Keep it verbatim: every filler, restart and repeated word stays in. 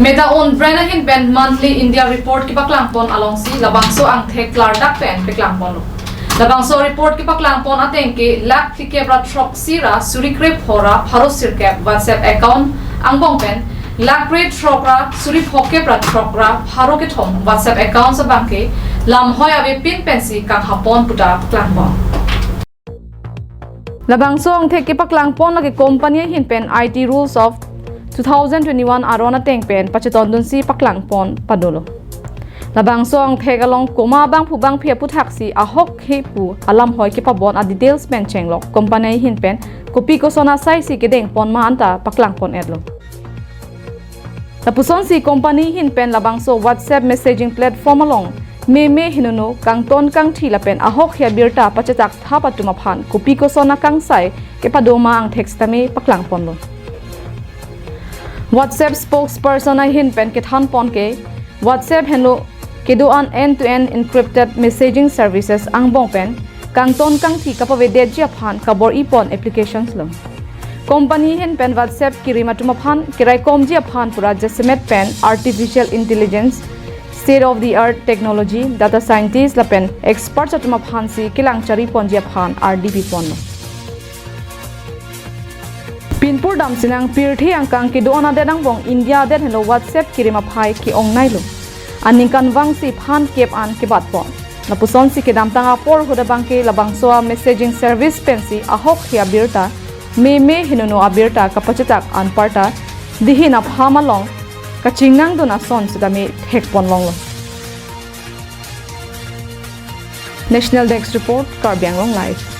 Meta own brand ahin pen monthly India report kepaklangpon alongsi labangso angthek klardak pen peklangponlo. Labangso report kepaklangpon ateng ke lakh phlikep ra throksi ra suri krepho ra pharo sirkep WhatsApp account angbong pen lakh kre throk ra suri phokep ra throk ra pharo kethom WhatsApp accounts abang ke lamhoi avepin pensi kanghapon puta paklang bom. Labangso angthek kepaklangpon lake company ahin pen I T rules of two thousand twenty-one aron ateng pen pachetondunsi paklangpon padolo. Labangso angthek along koma bangphu bangphi aputhaksi ahokhe pu alamhoi kepabon a details pen chenglok company ahin pen kopi koson asaisi kedengpon ma anta paklangpon-etlo. Lapusonsi company ahin pen labangso WhatsApp messaging platform along meme henono kangton kangthi lapen ahokhe abirta pachetak thap atum aphan kopi koson akangsai kepado ma angthek sitame paklangponlo. WhatsApp spokesperson ahin pen kethanpon ke WhatsApp henlo kedo-an end-to-end encrypted messaging services angbong pen kangton kangthi kapavedetji aphan kabor-ipon applications lo. Company ahin pen WhatsApp kirim atum aphan keraikomji aphan pura jasemet pen artificial intelligence, state of the art technology, data scientist lapen experts atum aphansi kelang chariponji aphan ardi piponlo. Pinpur damsinang pirthe angkang kedo-an adet angbong India adet henlo WhatsApp kirim aphai ke-ongnailo. Aningkanvangsi phan kep an kebatpon. Lapusonsi kedamtang apor ahut abang ke labangso a messaging service pensi ahokhe abirta meme henono abirta kapachetak anparta dihin apham along kachingnangdun ason sitame thekponlonglo. National Desk Report, Karbi Anglong Live.